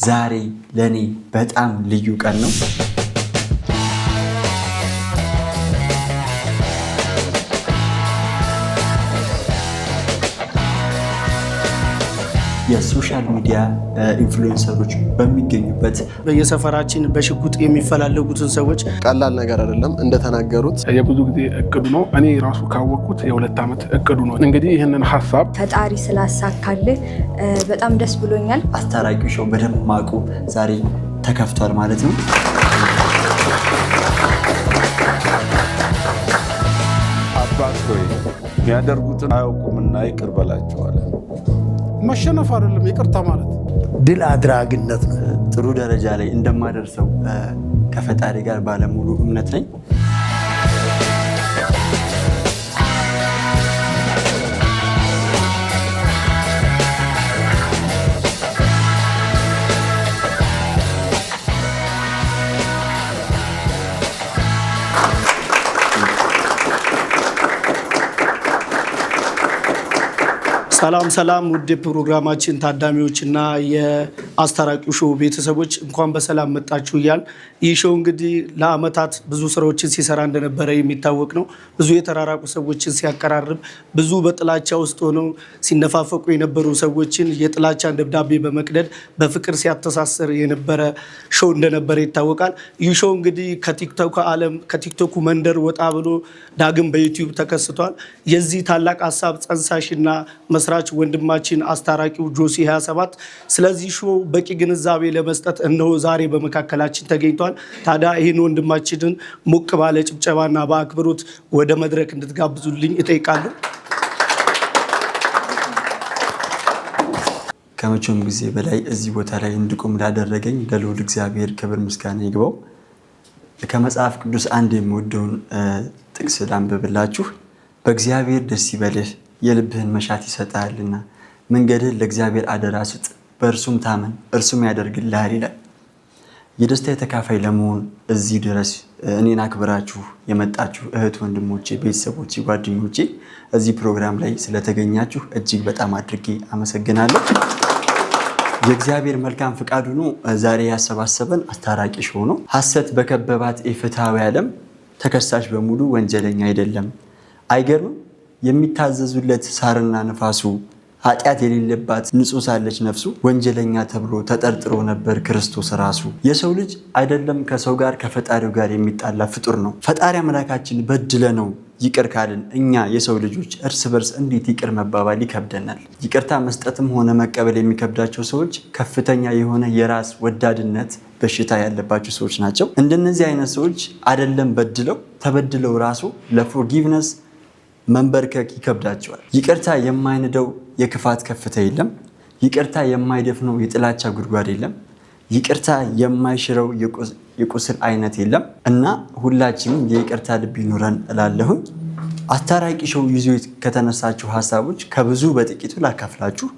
ዛሬ ለእኔ በጣም ልዩ ቀን ነው። የ social media influencer ኦች በሚገኙበት በየሰፈራችን በሽጉጥ የሚፈላለጉትን ሰዎች ቀላል ነገር አይደለም። እንደተናገሩት የብዙ ጊዜ እቅዱ ነው። እኔ ራሱ ካወቅኩት የ2 ዓመት እቅዱ ነው። እንግዲህ ይህንን ሀሳብ ፈጣሪ ስላሳካልህ በጣም ደስ ብሎኛል። አስታራቂው show በደማቁ ዛሬ ተከፍቷል ማለት ነው። አባት ሆይ፣ የሚያደርጉትን አያውቁምና ይቅር በላቸው አለ። መሸነፍ አይደለም ይቅርታ ማለት። ድል አድራጊነት ነው። ጥሩ ደረጃ ላይ እንደማደርሰው ከፈጣሪ ጋር ባለሙሉ እምነት ነኝ። ሰላም ሰላም፣ ውድ የፕሮግራማችን ታዳሚዎች እና የአስታራቂው show ቤተሰቦች፣ እንኳን በሰላም መጣችሁ እያልን፣ ይህ show እንግዲህ ለአመታት ብዙ ስራዎችን ሲሰራ እንደነበረ የሚታወቅ ነው። ብዙ የተራራቁ ሰዎችን ሲያቀራርብ፣ ብዙ በጥላቻ ውስጥ ሆነው ሲነፋፈቁ የነበሩ ሰዎችን የጥላቻን ደብዳቤ በመቅደድ በፍቅር ሲያተሳሰር የነበረ show እንደነበረ ይታወቃል። ይህ show እንግዲህ ከቲክቶክ ዓለም፣ ከቲክቶኩ መንደር ወጣ ብሎ ዳግም በዩቲዩብ ተከስቷል። የዚህ ታላቅ ሀሳብ ጸንሳሽና መስራች ወንድማችን አስታራቂው ጆሲ 27 ስለዚህ show በቂ ግንዛቤ ለመስጠት እነሆ ዛሬ በመካከላችን ተገኝቷል። ታዲያ ይህን ወንድማችንን ሞቅ ባለ ጭብጨባና በአክብሮት ወደ መድረክ እንድትጋብዙልኝ እጠይቃለሁ። ከመቼውም ጊዜ በላይ እዚህ ቦታ ላይ እንድቆም ላደረገኝ ለልዑል እግዚአብሔር ክብር ምስጋና ይግባው። ከመጽሐፍ ቅዱስ አንድ የምወደውን ጥቅስ ላንብብላችሁ። "በእግዚአብሔር ደስ ይበልህ፣ የልብህን መሻት ይሰጥሃልና። መንገድህን ለእግዚአብሔር አደራ ስጥ፣ በእርሱም ታመን፣ እርሱም ያደርግልሃል" ይላል። የደስታ ተካፋይ ለመሆን እዚህ ድረስ እኔን አክብራችሁ የመጣችሁ እህት ወንድሞቼ፣ ቤተሰቦቼ፣ ጓደኞቼ፣ እዚህ ፕሮግራም ላይ ስለተገኛችሁ እጅግ በጣም አድርጌ አመሰግናለሁ። የእግዚአብሔር መልካም ፍቃድ ሆኖ ዛሬ ያሰባሰበን አስታራቂ show ነው። ሐሰት በከበባት ኢፍትሐዊ ዓለም ተከሳሽ በሙሉ ወንጀለኛ አይደለም። አይገርምም? የሚታዘዙለት ሳርና ንፋሱ፣ ኃጢአት የሌለባት ንጹሕ ሳለች ነፍሱ፣ ወንጀለኛ ተብሎ ተጠርጥሮ ነበር ክርስቶስ ራሱ። የሰው ልጅ አይደለም ከሰው ጋር፣ ከፈጣሪው ጋር የሚጣላ ፍጡር ነው። ፈጣሪ አምላካችን በድለነው ይቅር ካልን እኛ የሰው ልጆች እርስ በርስ እንዴት ይቅር መባባል ይከብደናል? ይቅርታ መስጠትም ሆነ መቀበል የሚከብዳቸው ሰዎች ከፍተኛ የሆነ የራስ ወዳድነት በሽታ ያለባቸው ሰዎች ናቸው። እንደነዚህ አይነት ሰዎች አይደለም በድለው፣ ተበድለው ራሱ ለ forgiveness መንበርከክ ይከብዳቸዋል። ይቅርታ የማይንደው የክፋት ከፍታ የለም። ይቅርታ የማይደፍነው የጥላቻ ጉድጓድ የለም። ይቅርታ የማይሽረው የቁስል አይነት የለም እና ሁላችንም የይቅርታ ልብ ይኑረን እላለሁኝ። አስታራቂ show ይዞ ከተነሳችሁ ሀሳቦች ከብዙ በጥቂቱ ላካፍላችሁ።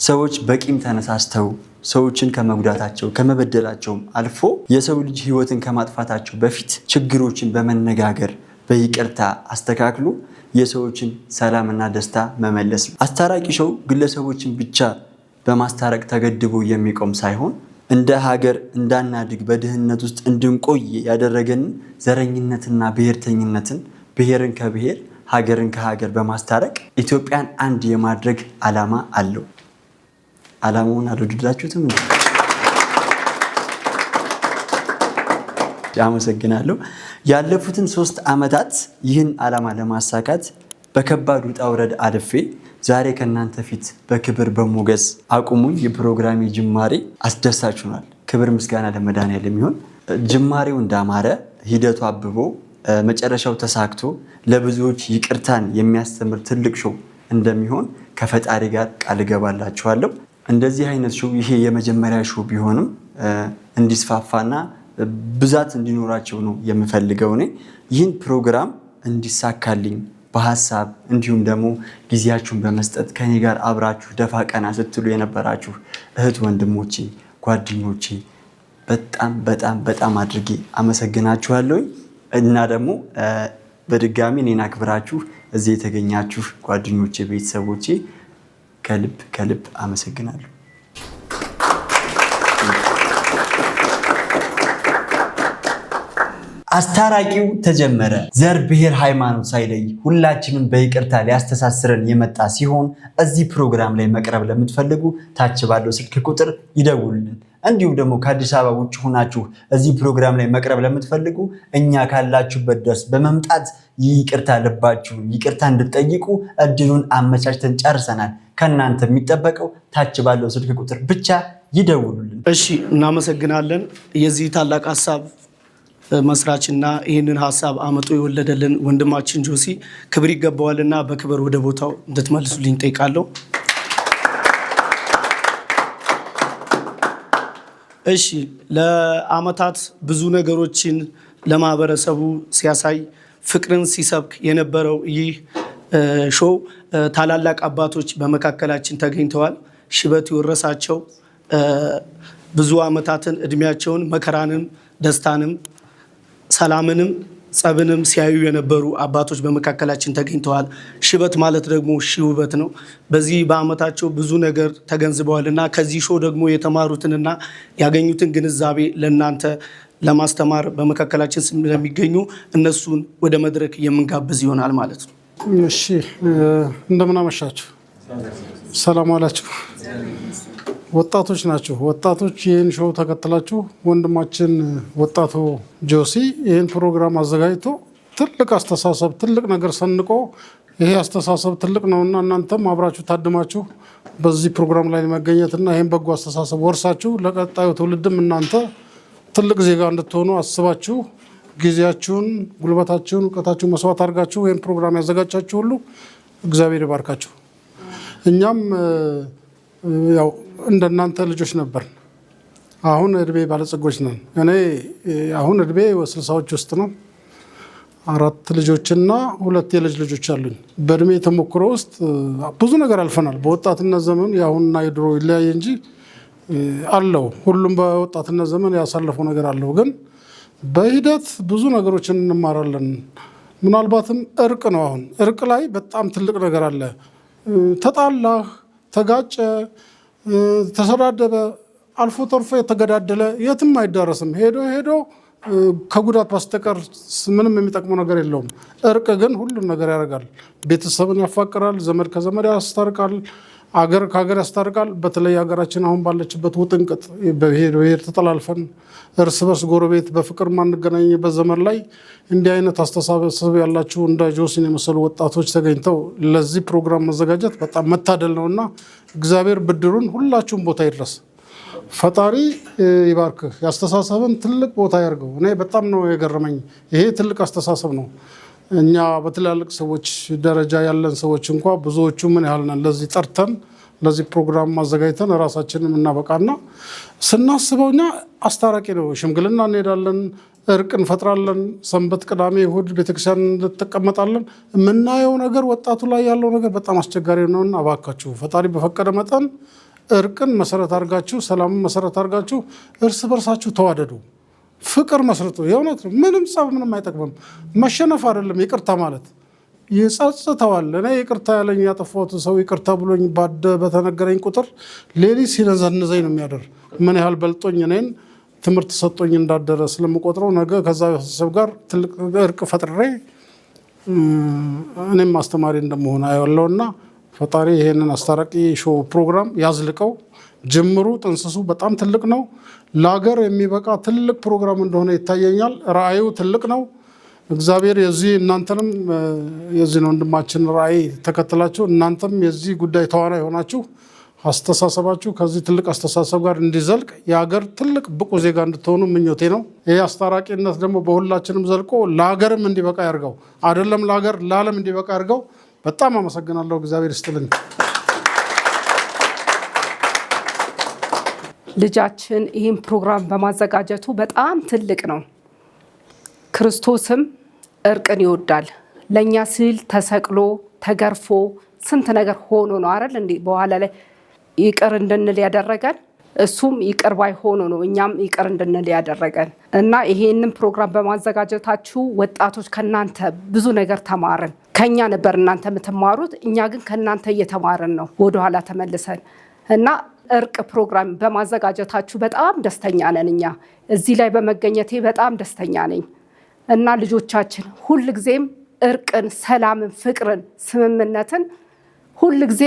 ሰዎች በቂም ተነሳስተው ሰዎችን ከመጉዳታቸው፣ ከመበደላቸውም አልፎ የሰው ልጅ ሕይወትን ከማጥፋታቸው በፊት ችግሮችን በመነጋገር፣ በይቅርታ አስተካክሎ የሰዎችን ሰላምና ደስታ መመለስ ነው። አስታራቂ show ግለሰቦችን ብቻ በማስታረቅ ተገድቦ የሚቆም ሳይሆን እንደ ሀገር እንዳናድግ፣ በድህነት ውስጥ እንድንቆይ ያደረገንን ዘረኝነትና ብሔርተኝነትን፣ ብሔርን ከብሔር፣ ሀገርን ከሀገር በማስታረቅ ኢትዮጵያን አንድ የማድረግ ዓላማ አለው። ዓላማውን አልወደዳችሁትም? አመሰግናለሁ። ያለፉትን 3 ዓመታት ይህን ዓላማ ለማሳካት በከባድ ውጣ ውረድ አልፌ ዛሬ ከእናንተ ፊት በክብር በሞገስ አቁሙኝ። የፕሮግራሜ ጅማሬ አስደሳች ሆኗል። ክብር ምስጋና ለመድኃኒዓለም ይሁን። ጅማሬው እንዳማረ፣ ሂደቱ አብቦ፣ መጨረሻው ተሳክቶ ለብዙዎች ይቅርታን የሚያስተምር ትልቅ show እንደሚሆን ከፈጣሪ ጋር ቃል እገባላችኋለሁ። እንደዚህ አይነት show ይሄ የመጀመሪያ show ቢሆንም እንዲስፋፋና ብዛት እንዲኖራቸው ነው የምፈልገው። እኔ ይህን ፕሮግራም እንዲሳካልኝ በሀሳብ እንዲሁም ደግሞ ጊዜያችሁን በመስጠት ከኔ ጋር አብራችሁ ደፋ ቀና ስትሉ የነበራችሁ እህት ወንድሞቼ፣ ጓደኞቼ፣ በጣም በጣም በጣም አድርጌ አመሰግናችኋለሁ። እና ደግሞ በድጋሚ እኔን አክብራችሁ እዚህ የተገኛችሁ ጓደኞቼ፣ ቤተሰቦቼ፣ ከልብ ከልብ አመሰግናለሁ። አስታራቂው ተጀመረ። ዘር፣ ብሔር፣ ሃይማኖት ሳይለይ ሁላችንም በይቅርታ ሊያስተሳስረን የመጣ ሲሆን እዚህ ፕሮግራም ላይ መቅረብ ለምትፈልጉ ታች ባለው ስልክ ቁጥር ይደውሉልን። እንዲሁም ደግሞ ከአዲስ አበባ ውጭ ሆናችሁ እዚህ ፕሮግራም ላይ መቅረብ ለምትፈልጉ እኛ ካላችሁበት ድረስ በመምጣት ይቅርታ ልባችሁን ይቅርታ እንድትጠይቁ እድሉን አመቻችተን ጨርሰናል። ከእናንተ የሚጠበቀው ታች ባለው ስልክ ቁጥር ብቻ ይደውሉልን። እሺ፣ እናመሰግናለን። የዚህ ታላቅ ሀሳብ መስራችና ይህንን ሀሳብ አመጦ የወለደልን ወንድማችን ጆሲ ክብር ይገባዋልና በክብር ወደ ቦታው እንድትመልሱልኝ ጠይቃለሁ። እሺ፣ ለአመታት ብዙ ነገሮችን ለማህበረሰቡ ሲያሳይ፣ ፍቅርን ሲሰብክ የነበረው ይህ show ታላላቅ አባቶች በመካከላችን ተገኝተዋል። ሽበት የወረሳቸው፣ ብዙ አመታትን እድሜያቸውን መከራንም ደስታንም ሰላምንም ጸብንም ሲያዩ የነበሩ አባቶች በመካከላችን ተገኝተዋል። ሽበት ማለት ደግሞ ሺህ ውበት ነው። በዚህ በአመታቸው ብዙ ነገር ተገንዝበዋል እና ከዚህ show ደግሞ የተማሩትንና ያገኙትን ግንዛቤ ለእናንተ ለማስተማር በመካከላችን ስለሚገኙ እነሱን ወደ መድረክ የምንጋብዝ ይሆናል ማለት ነው። እሺ፣ እንደምን አመሻችሁ፣ ሰላም አላችሁ። ወጣቶች ናችሁ። ወጣቶች፣ ይህን show ተከትላችሁ ወንድማችን ወጣቱ ጆሲ ይህን ፕሮግራም አዘጋጅቶ ትልቅ አስተሳሰብ፣ ትልቅ ነገር ሰንቆ፣ ይሄ አስተሳሰብ ትልቅ ነውና እናንተም አብራችሁ ታድማችሁ በዚህ ፕሮግራም ላይ መገኘትና ይህን በጎ አስተሳሰብ ወርሳችሁ ለቀጣዩ ትውልድም እናንተ ትልቅ ዜጋ እንድትሆኑ አስባችሁ ጊዜያችሁን፣ ጉልበታችሁን፣ እውቀታችሁን መስዋዕት አድርጋችሁ ይህን ፕሮግራም ያዘጋጃችሁ ሁሉ እግዚአብሔር ይባርካችሁ። እኛም ያው እንደናንተ ልጆች ነበርን። አሁን እድሜ ባለጸጎች ነን። እኔ አሁን እድሜ 60ዎች ውስጥ ነው። አራት ልጆችና ሁለት የልጅ ልጆች አሉኝ። በእድሜ ተሞክሮ ውስጥ ብዙ ነገር አልፈናል። በወጣትነት ዘመን የአሁንና የድሮ ይለያይ እንጂ አለው። ሁሉም በወጣትነት ዘመን ያሳለፈው ነገር አለው። ግን በሂደት ብዙ ነገሮችን እንማራለን። ምናልባትም እርቅ ነው። አሁን እርቅ ላይ በጣም ትልቅ ነገር አለ። ተጣላህ፣ ተጋጨ፣ ተሰዳደበ፣ አልፎ ተርፎ የተገዳደለ የትም አይዳረስም። ሄዶ ሄዶ ከጉዳት በስተቀር ምንም የሚጠቅመው ነገር የለውም። እርቅ ግን ሁሉን ነገር ያደርጋል። ቤተሰብን ያፋቅራል፣ ዘመድ ከዘመድ ያስታርቃል፣ አገር ከሀገር ያስታርቃል። በተለይ ሀገራችን አሁን ባለችበት ውጥንቅጥ፣ በብሔር ብሔር ተጠላልፈን እርስ በርስ ጎረቤት በፍቅር ማንገናኝበት ዘመን ላይ እንዲህ አይነት አስተሳሰብ ያላችሁ እንደ ጆሲን የመሰሉ ወጣቶች ተገኝተው ለዚህ ፕሮግራም መዘጋጀት በጣም መታደል ነው እና እግዚአብሔር ብድሩን ሁላችሁም ቦታ ይድረስ። ፈጣሪ ይባርክህ። የአስተሳሰብን ትልቅ ቦታ ያርገው። እኔ በጣም ነው የገረመኝ። ይሄ ትልቅ አስተሳሰብ ነው። እኛ በትላልቅ ሰዎች ደረጃ ያለን ሰዎች እንኳ ብዙዎቹ ምን ያህል ነን ለዚህ ጠርተን ለዚህ ፕሮግራም አዘጋጅተን ራሳችንን የምናበቃና ስናስበው እኛ አስታራቂ ነው። ሽምግልና እንሄዳለን፣ እርቅ እንፈጥራለን። ሰንበት፣ ቅዳሜ፣ እሁድ ቤተክርስቲያን እንጠቀመጣለን። የምናየው ነገር፣ ወጣቱ ላይ ያለው ነገር በጣም አስቸጋሪ ነውና እባካችሁ ፈጣሪ በፈቀደ መጠን እርቅን መሰረት አድርጋችሁ፣ ሰላምን መሰረት አድርጋችሁ እርስ በርሳችሁ ተዋደዱ፣ ፍቅር መስርቱ። የእውነት ነው። ምንም ጸብ ምንም አይጠቅምም። መሸነፍ አይደለም ይቅርታ ማለት፣ ይጸጽተዋል። እኔ ይቅርታ ያለኝ፣ ያጠፋሁት ሰው ይቅርታ ብሎኝ ባደ በተነገረኝ ቁጥር ሌሊት ሲነዘንዘኝ ነው የሚያደር። ምን ያህል በልጦኝ እኔን ትምህርት ሰጦኝ እንዳደረ ስለምቆጥረው ነገ ከዛ ቤተሰብ ጋር ትልቅ እርቅ ፈጥሬ እኔም አስተማሪ እንደመሆን አየዋለሁና ፈጣሪ ይሄንን አስታራቂ show ፕሮግራም ያዝልቀው። ጅምሩ ጥንስሱ በጣም ትልቅ ነው። ለሀገር የሚበቃ ትልቅ ፕሮግራም እንደሆነ ይታየኛል። ራእዩ ትልቅ ነው። እግዚአብሔር የዚህ እናንተንም የዚህን ወንድማችን ራእይ ተከትላችሁ እናንተም የዚህ ጉዳይ ተዋናይ ሆናችሁ አስተሳሰባችሁ ከዚህ ትልቅ አስተሳሰብ ጋር እንዲዘልቅ የሀገር ትልቅ ብቁ ዜጋ እንድትሆኑ ምኞቴ ነው። ይህ አስታራቂነት ደግሞ በሁላችንም ዘልቆ ለሀገርም እንዲበቃ ያርገው። አይደለም ለሀገር፣ ለዓለም እንዲበቃ ያርገው። በጣም አመሰግናለሁ። እግዚአብሔር ይስጥልኝ። ልጃችን ይህን ፕሮግራም በማዘጋጀቱ በጣም ትልቅ ነው። ክርስቶስም እርቅን ይወዳል። ለእኛ ሲል ተሰቅሎ፣ ተገርፎ፣ ስንት ነገር ሆኖ ነው አይደል እንዴ በኋላ ላይ ይቅር እንድንል ያደረገን? እሱም ይቅር ባይ ሆኖ ነው እኛም ይቅር እንድንል ያደረገን። እና ይሄንን ፕሮግራም በማዘጋጀታችሁ ወጣቶች ከናንተ ብዙ ነገር ተማርን። ከኛ ነበር እናንተ የምትማሩት፣ እኛ ግን ከናንተ እየተማርን ነው ወደኋላ ተመልሰን። እና እርቅ ፕሮግራም በማዘጋጀታችሁ በጣም ደስተኛ ነን። እኛ እዚህ ላይ በመገኘቴ በጣም ደስተኛ ነኝ። እና ልጆቻችን ሁልጊዜም እርቅን፣ ሰላምን፣ ፍቅርን፣ ስምምነትን ሁልጊዜ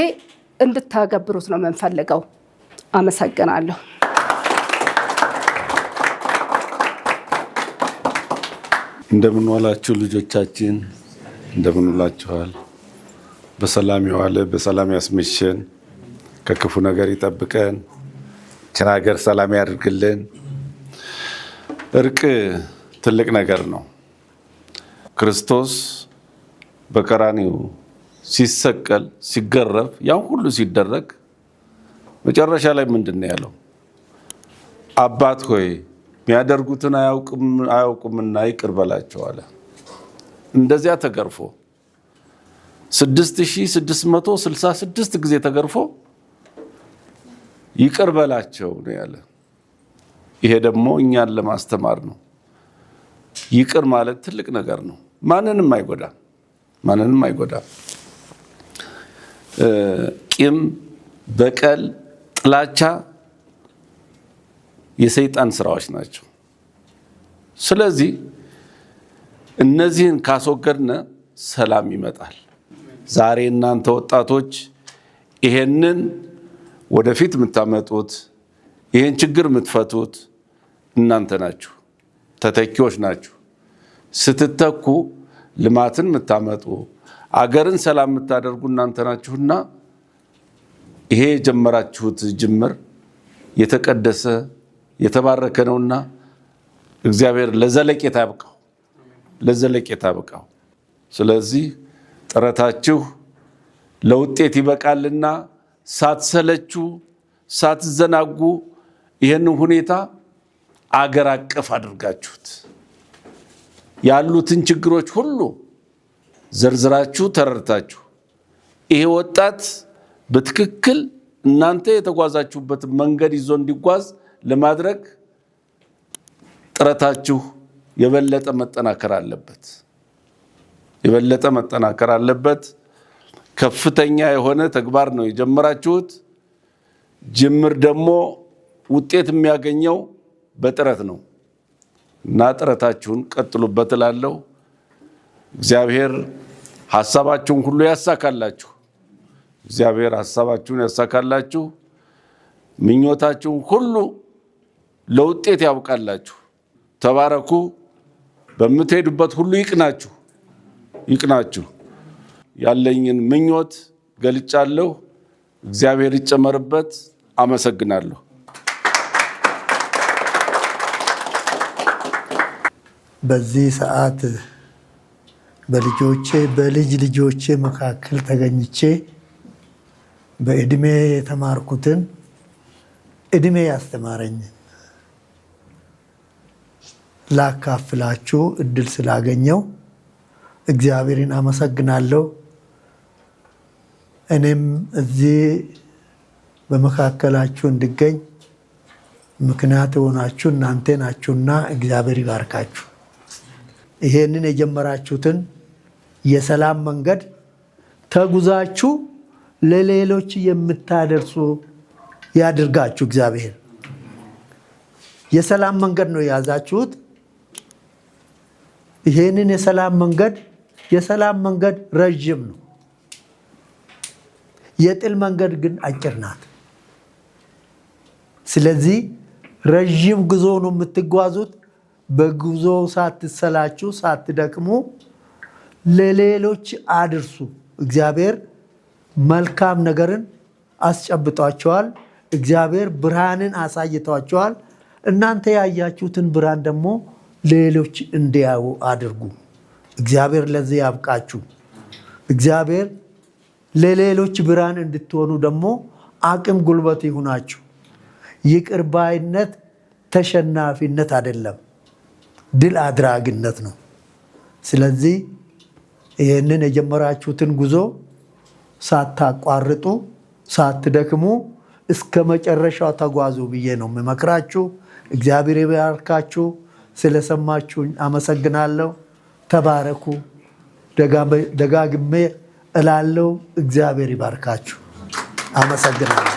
እንድታገብሩት ነው የምንፈልገው። አመሰግናለሁ። እንደምን ዋላችሁ ልጆቻችን፣ እንደምን ውላችኋል? በሰላም የዋለ በሰላም ያስመሸን፣ ከክፉ ነገር ይጠብቀን፣ ችን ሀገር ሰላም ያድርግልን። እርቅ ትልቅ ነገር ነው። ክርስቶስ በቀራኒው ሲሰቀል ሲገረፍ፣ ያን ሁሉ ሲደረግ መጨረሻ ላይ ምንድን ነው ያለው? አባት ሆይ የሚያደርጉትን አያውቁምና ይቅር በላቸው አለ። እንደዚያ ተገርፎ 6666 ጊዜ ተገርፎ ይቅር በላቸው ነው ያለ። ይሄ ደግሞ እኛን ለማስተማር ነው። ይቅር ማለት ትልቅ ነገር ነው። ማንንም አይጎዳም፣ ማንንም አይጎዳም። ቂም፣ በቀል፣ ጥላቻ የሰይጣን ስራዎች ናቸው። ስለዚህ እነዚህን ካስወገድነ ሰላም ይመጣል። ዛሬ እናንተ ወጣቶች ይሄንን ወደፊት የምታመጡት፣ ይሄን ችግር የምትፈቱት እናንተ ናችሁ፣ ተተኪዎች ናችሁ። ስትተኩ ልማትን የምታመጡ፣ አገርን ሰላም የምታደርጉ እናንተ ናችሁና ይሄ የጀመራችሁት ጅምር የተቀደሰ የተባረከ ነውና እግዚአብሔር ለዘለቄታ ያብቃው፣ ለዘለቄታ ያብቃው። ስለዚህ ጥረታችሁ ለውጤት ይበቃልና ሳትሰለቹ ሳትዘናጉ ይህንን ሁኔታ አገር አቀፍ አድርጋችሁት ያሉትን ችግሮች ሁሉ ዘርዝራችሁ ተረድታችሁ ይሄ ወጣት በትክክል እናንተ የተጓዛችሁበትን መንገድ ይዞ እንዲጓዝ ለማድረግ ጥረታችሁ የበለጠ መጠናከር አለበት። የበለጠ መጠናከር አለበት። ከፍተኛ የሆነ ተግባር ነው የጀመራችሁት። ጅምር ደግሞ ውጤት የሚያገኘው በጥረት ነው እና ጥረታችሁን ቀጥሉበት እላለሁ። እግዚአብሔር ሀሳባችሁን ሁሉ ያሳካላችሁ። እግዚአብሔር ሀሳባችሁን ያሳካላችሁ። ምኞታችሁን ሁሉ ለውጤት ያብቃላችሁ። ተባረኩ። በምትሄዱበት ሁሉ ይቅናችሁ፣ ይቅናችሁ። ያለኝን ምኞት ገልጫለሁ። እግዚአብሔር ይጨመርበት። አመሰግናለሁ። በዚህ ሰዓት በልጆቼ በልጅ ልጆቼ መካከል ተገኝቼ በእድሜ የተማርኩትን እድሜ ያስተማረኝን ላካፍላችሁ እድል ስላገኘው እግዚአብሔርን አመሰግናለሁ። እኔም እዚህ በመካከላችሁ እንድገኝ ምክንያት የሆናችሁ እናንተ ናችሁና እግዚአብሔር ይባርካችሁ። ይሄንን የጀመራችሁትን የሰላም መንገድ ተጉዛችሁ ለሌሎች የምታደርሱ ያድርጋችሁ እግዚአብሔር። የሰላም መንገድ ነው የያዛችሁት። ይሄንን የሰላም መንገድ ረዥም ነው። የጥል መንገድ ግን አጭር ናት። ስለዚህ ረዥም ጉዞ ነው የምትጓዙት። በጉዞ ሳትሰላችሁ ሳትደክሙ ለሌሎች አድርሱ። እግዚአብሔር መልካም ነገርን አስጨብጧቸዋል። እግዚአብሔር ብርሃንን አሳይቷቸዋል። እናንተ ያያችሁትን ብርሃን ደግሞ ሌሎች እንዲያዩ አድርጉ። እግዚአብሔር ለዚህ ያብቃችሁ። እግዚአብሔር ለሌሎች ብርሃን እንድትሆኑ ደግሞ አቅም ጉልበት ይሁናችሁ። ይቅር ባይነት ተሸናፊነት አይደለም፣ ድል አድራጊነት ነው። ስለዚህ ይህንን የጀመራችሁትን ጉዞ ሳታቋርጡ ሳትደክሙ እስከ መጨረሻው ተጓዙ ብዬ ነው የምመክራችሁ። እግዚአብሔር ይባርካችሁ። ስለሰማችሁኝ አመሰግናለሁ። ተባረኩ። ደጋግሜ እላለሁ። እግዚአብሔር ይባርካችሁ። አመሰግናለሁ።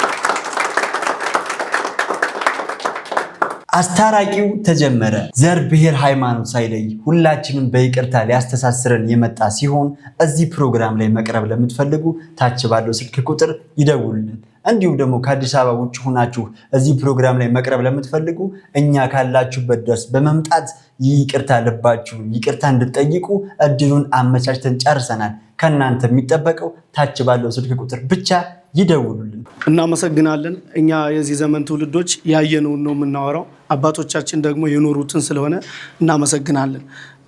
አስታራቂው ተጀመረ። ዘር፣ ብሔር፣ ሃይማኖት ሳይለይ ሁላችንም በይቅርታ ሊያስተሳስረን የመጣ ሲሆን እዚህ ፕሮግራም ላይ መቅረብ ለምትፈልጉ ታች ባለው ስልክ ቁጥር ይደውሉልን። እንዲሁም ደግሞ ከአዲስ አበባ ውጭ ሆናችሁ እዚህ ፕሮግራም ላይ መቅረብ ለምትፈልጉ እኛ ካላችሁበት ድረስ በመምጣት ይቅርታ ልባችሁን ይቅርታ እንድትጠይቁ እድሉን አመቻችተን ጨርሰናል። ከእናንተ የሚጠበቀው ታች ባለው ስልክ ቁጥር ብቻ ይደውሉልን። እናመሰግናለን። እኛ የዚህ ዘመን ትውልዶች ያየነውን ነው የምናወራው፣ አባቶቻችን ደግሞ የኖሩትን ስለሆነ እናመሰግናለን።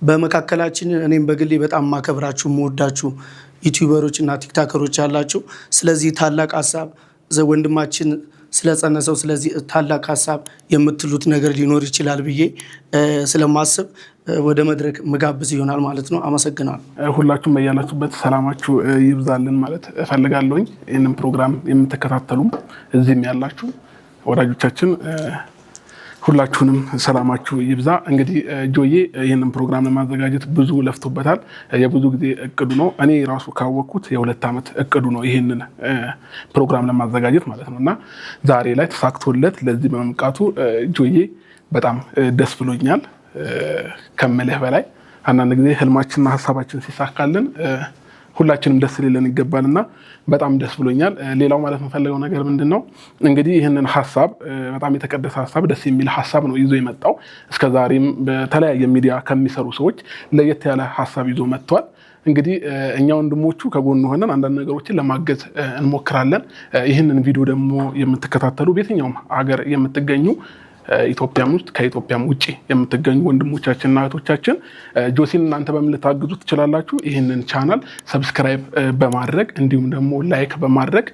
በመካከላችን እኔም በግሌ በጣም ማከብራችሁ የምወዳችሁ ዩቲዩበሮች እና ቲክታከሮች ያላችሁ ስለዚህ ታላቅ ሀሳብ ወንድማችን ስለጸነሰው ስለዚህ ታላቅ ሀሳብ የምትሉት ነገር ሊኖር ይችላል ብዬ ስለማስብ ወደ መድረክ ምጋብዝ ይሆናል ማለት ነው። አመሰግናለሁ። ሁላችሁም በያላችሁበት ሰላማችሁ ይብዛልን ማለት እፈልጋለሁኝ። ይህንን ፕሮግራም የምትከታተሉም እዚህም ያላችሁ ወዳጆቻችን ሁላችሁንም ሰላማችሁ ይብዛ። እንግዲህ ጆዬ ይህንን ፕሮግራም ለማዘጋጀት ብዙ ለፍቶበታል። የብዙ ጊዜ እቅዱ ነው። እኔ ራሱ ካወቅኩት የ2 ዓመት እቅዱ ነው ይህንን ፕሮግራም ለማዘጋጀት ማለት ነው እና ዛሬ ላይ ተሳክቶለት ለዚህ በመብቃቱ ጆዬ በጣም ደስ ብሎኛል ከምልህ በላይ። አንዳንድ ጊዜ ህልማችንና ሀሳባችን ሲሳካልን ሁላችንም ደስ ሊለን ይገባል እና በጣም ደስ ብሎኛል። ሌላው ማለት የምፈልገው ነገር ምንድን ነው? እንግዲህ ይህንን ሀሳብ በጣም የተቀደሰ ሀሳብ፣ ደስ የሚል ሀሳብ ነው ይዞ የመጣው። እስከ ዛሬም በተለያየ ሚዲያ ከሚሰሩ ሰዎች ለየት ያለ ሀሳብ ይዞ መጥቷል። እንግዲህ እኛ ወንድሞቹ ከጎኑ ሆነን አንዳንድ ነገሮችን ለማገዝ እንሞክራለን። ይህንን ቪዲዮ ደግሞ የምትከታተሉ በየትኛውም ሀገር የምትገኙ፣ ኢትዮጵያም ውስጥ ከኢትዮጵያም ውጭ የምትገኙ ወንድሞቻችንና እህቶቻችን ጆሲን እናንተ በምን ልታግዙ ትችላላችሁ? ይህንን ቻናል subscribe በማድረግ እንዲሁም ደግሞ like በማድረግ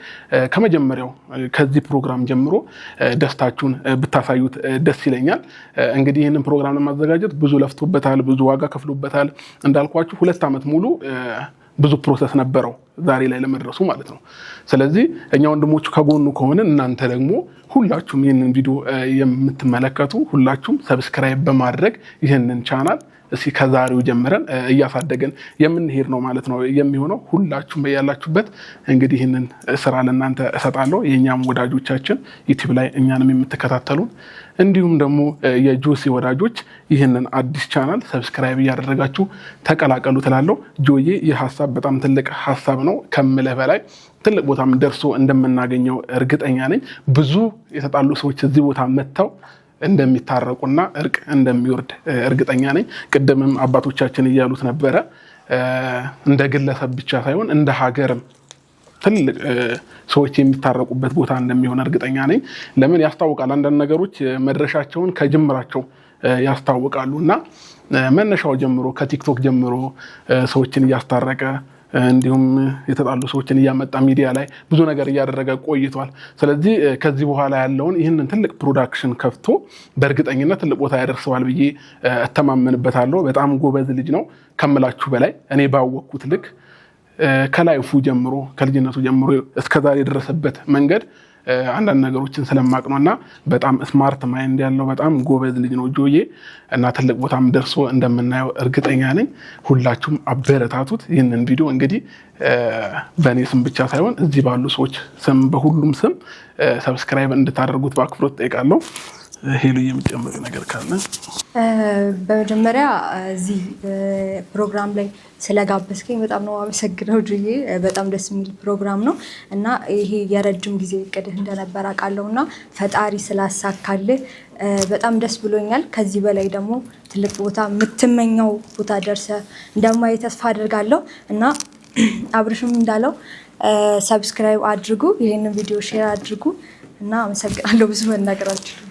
ከመጀመሪያው ከዚህ ፕሮግራም ጀምሮ ደስታችሁን ብታሳዩት ደስ ይለኛል። እንግዲህ ይህንን ፕሮግራም ለማዘጋጀት ብዙ ለፍቶበታል፣ ብዙ ዋጋ ከፍሎበታል። እንዳልኳችሁ 2 ዓመት ሙሉ ብዙ process ነበረው ዛሬ ላይ ለመድረሱ ማለት ነው። ስለዚህ እኛ ወንድሞቹ ከጎኑ ከሆንን እናንተ ደግሞ ሁላችሁም ይህንን ቪዲዮ የምትመለከቱ ሁላችሁም subscribe በማድረግ ይህንን ቻናል እስኪ ከዛሬው ጀምረን እያሳደገን የምንሄድ ነው ማለት ነው የሚሆነው። ሁላችሁም በያላችሁበት እንግዲህ ይህንን ስራ ለእናንተ እሰጣለሁ። የእኛም ወዳጆቻችን ዩቲዩብ ላይ እኛንም የምትከታተሉን እንዲሁም ደግሞ የጆሲ ወዳጆች ይህንን አዲስ ቻናል subscribe እያደረጋችሁ ተቀላቀሉ ትላለሁ። ጆዬ፣ ይህ ሀሳብ በጣም ትልቅ ሀሳብ ነው ከምልህ በላይ፣ ትልቅ ቦታም ደርሶ እንደምናገኘው እርግጠኛ ነኝ። ብዙ የተጣሉ ሰዎች እዚህ ቦታ መጥተው እንደሚታረቁና እርቅ እንደሚወርድ እርግጠኛ ነኝ። ቅድምም አባቶቻችን እያሉት ነበረ፣ እንደ ግለሰብ ብቻ ሳይሆን እንደ ሀገርም ትልቅ ሰዎች የሚታረቁበት ቦታ እንደሚሆን እርግጠኛ ነኝ። ለምን ያስታውቃል። አንዳንድ ነገሮች መድረሻቸውን ከጅምራቸው ያስታውቃሉ እና መነሻው ጀምሮ ከቲክቶክ ጀምሮ ሰዎችን እያስታረቀ እንዲሁም የተጣሉ ሰዎችን እያመጣ ሚዲያ ላይ ብዙ ነገር እያደረገ ቆይቷል። ስለዚህ ከዚህ በኋላ ያለውን ይህንን ትልቅ production ከፍቶ በእርግጠኝነት ትልቅ ቦታ ያደርሰዋል ብዬ እተማመንበታለሁ። በጣም ጎበዝ ልጅ ነው ከምላችሁ በላይ። እኔ ባወቅኩት ልክ ከ life ኡ ጀምሮ፣ ከልጅነቱ ጀምሮ እስከዛሬ የደረሰበት መንገድ አንዳንድ ነገሮችን ስለማቅ ነው እና በጣም smart mind ያለው በጣም ጎበዝ ልጅ ነው ጆዬ እና ትልቅ ቦታም ደርሶ እንደምናየው እርግጠኛ ነኝ። ሁላችሁም አበረታቱት። ይህንን ቪዲዮ እንግዲህ በእኔ ስም ብቻ ሳይሆን እዚህ ባሉ ሰዎች ስም፣ በሁሉም ስም subscribe እንድታደርጉት በአክብሮት ጠይቃለሁ። ሄሉ፣ የምትጨምሪ ነገር ካለ? በመጀመሪያ እዚህ ፕሮግራም ላይ ስለጋበዝከኝ በጣም ነው አመሰግነው ጆዬ። በጣም ደስ የሚል ፕሮግራም ነው እና ይሄ የረጅም ጊዜ እቅድህ እንደነበር አውቃለሁ እና ፈጣሪ ስላሳካልህ በጣም ደስ ብሎኛል። ከዚህ በላይ ደግሞ ትልቅ ቦታ፣ የምትመኘው ቦታ ደርሰህ እንደማይ ተስፋ አድርጋለሁ እና አብርሽም እንዳለው subscribe አድርጉ፣ ይህንን ቪዲዮ share አድርጉ እና አመሰግናለሁ። ብዙ መናገር አልችልም።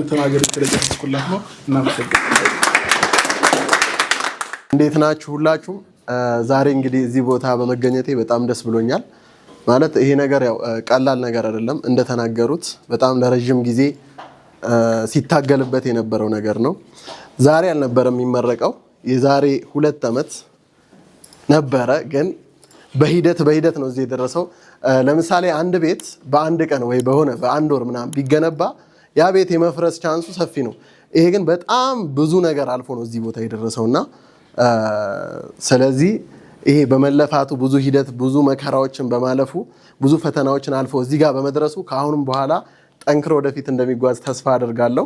ተናገር ስለጨረስኩላት ነው። እናመሰግናለን። እንዴት ናችሁ ሁላችሁም? ዛሬ እንግዲህ እዚህ ቦታ በመገኘቴ በጣም ደስ ብሎኛል። ማለት ይሄ ነገር ያው ቀላል ነገር አይደለም። እንደተናገሩት በጣም ለረዥም ጊዜ ሲታገልበት የነበረው ነገር ነው። ዛሬ አልነበረም የሚመረቀው፣ የዛሬ 2 ዓመት ነበረ። ግን በሂደት በሂደት ነው እዚህ የደረሰው። ለምሳሌ አንድ ቤት በአንድ ቀን ወይ በሆነ በአንድ ወር ምናምን ቢገነባ ያ ቤት የመፍረስ chance ኡ ሰፊ ነው። ይሄ ግን በጣም ብዙ ነገር አልፎ ነው እዚህ ቦታ የደረሰው እና ስለዚህ ይሄ በመለፋቱ፣ ብዙ ሂደት፣ ብዙ መከራዎችን በማለፉ፣ ብዙ ፈተናዎችን አልፎ እዚህ ጋር በመድረሱ ከአሁንም በኋላ ጠንክሮ ወደፊት እንደሚጓዝ ተስፋ አደርጋለሁ።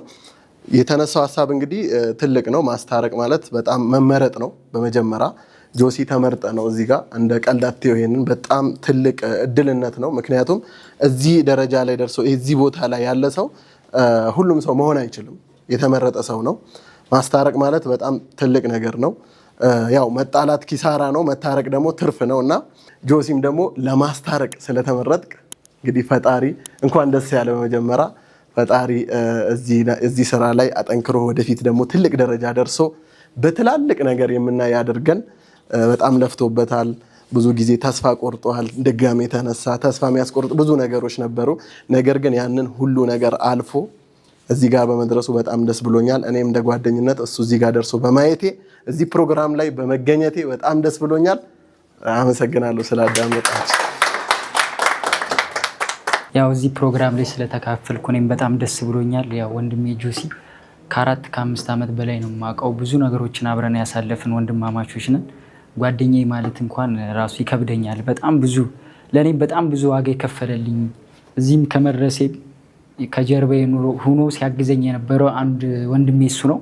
የተነሳው ሀሳብ እንግዲህ ትልቅ ነው። ማስታረቅ ማለት በጣም መመረጥ ነው። በመጀመሪያ ጆሲ ተመርጠ ነው እዚህ ጋር እንደ ቀልድ አትየው። ይሄንን በጣም ትልቅ እድልነት ነው። ምክንያቱም እዚህ ደረጃ ላይ ደርሶ እዚህ ቦታ ላይ ያለ ሰው ሁሉም ሰው መሆን አይችልም። የተመረጠ ሰው ነው። ማስታረቅ ማለት በጣም ትልቅ ነገር ነው። ያው መጣላት ኪሳራ ነው፣ መታረቅ ደግሞ ትርፍ ነው እና ጆሲም ደግሞ ለማስታረቅ ስለተመረጥክ እንግዲህ ፈጣሪ እንኳን ደስ ያለ። በመጀመሪያ ፈጣሪ እዚህ ስራ ላይ አጠንክሮ ወደፊት ደግሞ ትልቅ ደረጃ ደርሶ በትላልቅ ነገር የምናይ ያድርገን። በጣም ለፍቶበታል። ብዙ ጊዜ ተስፋ ቆርጧል። ድጋሜ የተነሳ ተስፋ የሚያስቆርጥ ብዙ ነገሮች ነበሩ። ነገር ግን ያንን ሁሉ ነገር አልፎ እዚህ ጋር በመድረሱ በጣም ደስ ብሎኛል። እኔም እንደ ጓደኝነት እሱ እዚህ ጋር ደርሶ በማየቴ እዚህ ፕሮግራም ላይ በመገኘቴ በጣም ደስ ብሎኛል። አመሰግናለሁ ስላዳመጣችሁ። ያው እዚህ ፕሮግራም ላይ ስለተካፈልኩ እኔም በጣም ደስ ብሎኛል። ያው ወንድሜ ጆሲ ከ4 ከ5 ዓመት በላይ ነው የማውቀው። ብዙ ነገሮችን አብረን ያሳለፍን ወንድማማቾች ነን። ጓደኛዬ ማለት እንኳን ራሱ ይከብደኛል። በጣም ብዙ ለእኔም በጣም ብዙ ዋጋ የከፈለልኝ፣ እዚህም ከመድረሴ ከጀርባዬ ሆኖ ሲያግዘኝ የነበረው አንድ ወንድሜ እሱ ነው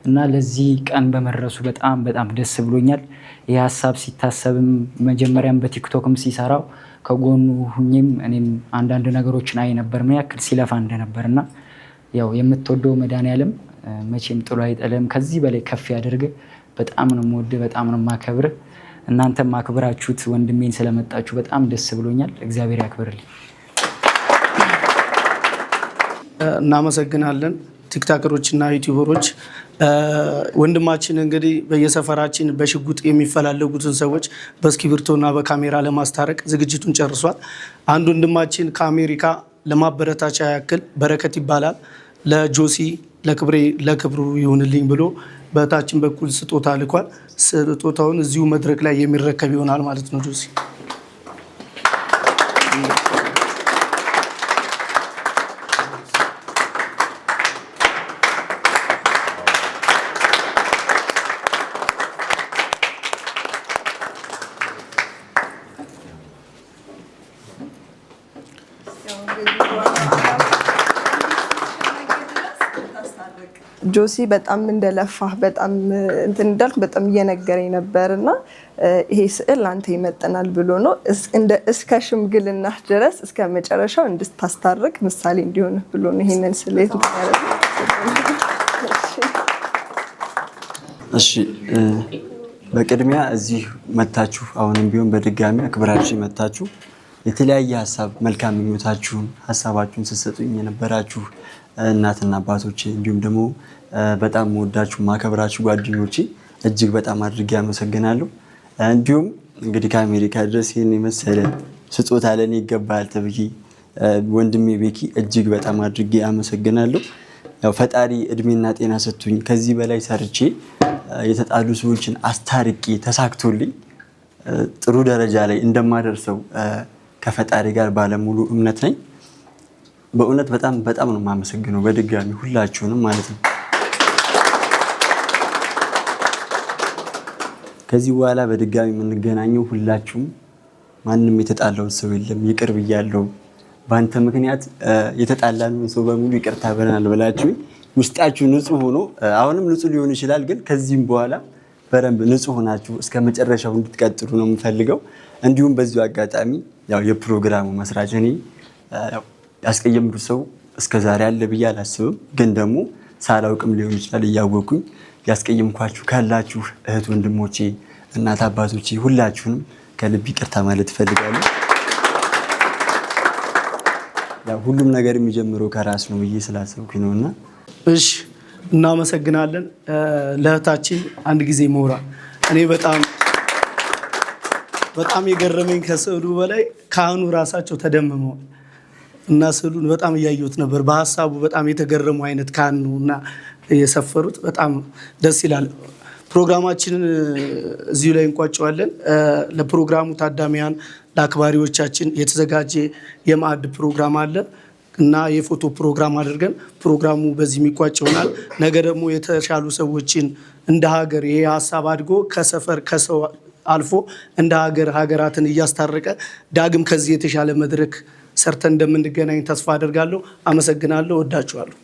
እና ለዚህ ቀን በመድረሱ በጣም በጣም ደስ ብሎኛል። ይህ ሀሳብ ሲታሰብም መጀመሪያም በቲክቶክም ሲሰራው ከጎኑ ሁኜም እኔም አንዳንድ ነገሮችን አይ ነበር ምን ያክል ሲለፋ እንደነበር። እና ያው የምትወደው መድኃኒዓለም መቼም ጥሎ አይጥልም። ከዚህ በላይ ከፍ ያደርግ። በጣም ነው የምወድህ፣ በጣም ነው የማከብርህ። እናንተም አክብራችሁት ወንድሜን ስለመጣችሁ በጣም ደስ ብሎኛል። እግዚአብሔር ያክብርልኝ። እናመሰግናለን። ቲክታከሮች እና ዩቲዩበሮች፣ ወንድማችን እንግዲህ በየሰፈራችን በሽጉጥ የሚፈላለጉትን ሰዎች በእስክሪብቶና በካሜራ ለማስታረቅ ዝግጅቱን ጨርሷል። አንድ ወንድማችን ከአሜሪካ ለማበረታቻ ያክል፣ በረከት ይባላል፣ ለጆሲ ለክብሬ ለክብሩ ይሁንልኝ ብሎ በታችን በኩል ስጦታ ልኳል። ስጦታውን እዚሁ መድረክ ላይ የሚረከብ ይሆናል ማለት ነው ጆሲ። ጆሲ በጣም እንደለፋህ፣ በጣም እንትን እንዳልክ በጣም እየነገረኝ ነበር እና ይሄ ስዕል ለአንተ ይመጥናል ብሎ ነው፣ እስከ ሽምግልናህ ድረስ እስከ መጨረሻው እንድታስታርቅ ምሳሌ እንዲሆንህ ብሎ ነው ይሄንን ስዕል እንትን ያደረገው። እሺ፣ በቅድሚያ እዚህ መታችሁ አሁንም ቢሆን በድጋሚ አክብራችሁ መታችሁ የተለያየ ሀሳብ፣ መልካም ምኞታችሁን፣ ሀሳባችሁን ስትሰጡኝ የነበራችሁ እናትና አባቶቼ፣ እንዲሁም ደግሞ በጣም መወዳችሁ ማከብራችሁ ጓደኞቼ እጅግ በጣም አድርጌ አመሰግናለሁ። እንዲሁም እንግዲህ ከአሜሪካ ድረስ ይህን የመሰለ ስጦታ ለእኔ ይገባል ተብዬ ወንድሜ ቤኪ እጅግ በጣም አድርጌ አመሰግናለሁ። ያው ፈጣሪ እድሜና ጤና ሰጥቶኝ ከዚህ በላይ ሰርቼ የተጣሉ ሰዎችን አስታርቄ ተሳክቶልኝ ጥሩ ደረጃ ላይ እንደማደርሰው ከፈጣሪ ጋር ባለሙሉ እምነት ነኝ። በእውነት በጣም በጣም ነው የማመሰግነው በድጋሚ ሁላችሁንም ማለት ነው። ከዚህ በኋላ በድጋሚ የምንገናኘው ሁላችሁም ማንም የተጣላውን ሰው የለም፣ ይቅር ብያለሁ፣ በአንተ ምክንያት የተጣላንን ሰው በሙሉ ይቅርታ ብለናል ብላችሁ ውስጣችሁ ንጹህ ሆኖ፣ አሁንም ንጹህ ሊሆን ይችላል፣ ግን ከዚህም በኋላ በደንብ ንጹህ ሆናችሁ እስከ መጨረሻው እንድትቀጥሉ ነው የምፈልገው። እንዲሁም በዚሁ አጋጣሚ ያው የፕሮግራሙ መስራች እኔ ያስቀየምኩት ሰው እስከ ዛሬ አለ ብዬ አላስብም። ግን ደግሞ ሳላውቅም ሊሆን ይችላል፣ እያወኩኝ ያስቀየምኳችሁ ካላችሁ እህት ወንድሞቼ፣ እናት አባቶቼ ሁላችሁንም ከልብ ይቅርታ ማለት እፈልጋለሁ። ያው ሁሉም ነገር የሚጀምረው ከራስ ነው ብዬ ስላሰብኩኝ ነው እና እሺ፣ እናመሰግናለን። ለእህታችን አንድ ጊዜ ሞራል። እኔ በጣም በጣም የገረመኝ ከስዕሉ በላይ ካህኑ ራሳቸው ተደምመዋል እና ስዕሉን በጣም እያየሁት ነበር። በሀሳቡ በጣም የተገረሙ አይነት ካህን ነው እና የሰፈሩት በጣም ደስ ይላል። ፕሮግራማችንን እዚሁ ላይ እንቋጨዋለን። ለፕሮግራሙ ታዳሚያን፣ ለአክባሪዎቻችን የተዘጋጀ የማዕድ ፕሮግራም አለ እና የፎቶ ፕሮግራም አድርገን ፕሮግራሙ በዚህ የሚቋጭ ይሆናል። ነገ ደግሞ የተሻሉ ሰዎችን እንደ ሀገር ይሄ ሀሳብ አድጎ ከሰፈር ከሰው አልፎ እንደ ሀገር ሀገራትን እያስታረቀ ዳግም ከዚህ የተሻለ መድረክ ሰርተን እንደምንገናኝ ተስፋ አደርጋለሁ። አመሰግናለሁ። እወዳችኋለሁ።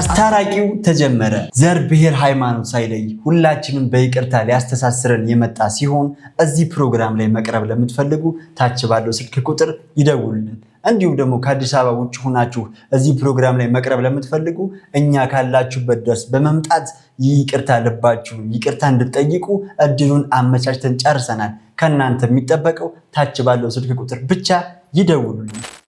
አስታራቂው ተጀመረ። ዘር፣ ብሔር፣ ሃይማኖት ሳይለይ ሁላችንም በይቅርታ ሊያስተሳስረን የመጣ ሲሆን እዚህ ፕሮግራም ላይ መቅረብ ለምትፈልጉ ታች ባለው ስልክ ቁጥር ይደውሉልን። እንዲሁም ደግሞ ከአዲስ አበባ ውጭ ሆናችሁ እዚህ ፕሮግራም ላይ መቅረብ ለምትፈልጉ እኛ ካላችሁበት ድረስ በመምጣት ይቅርታ ልባችሁን ይቅርታ እንድትጠይቁ እድሉን አመቻችተን ጨርሰናል። ከእናንተ የሚጠበቀው ታች ባለው ስልክ ቁጥር ብቻ ይደውሉልን።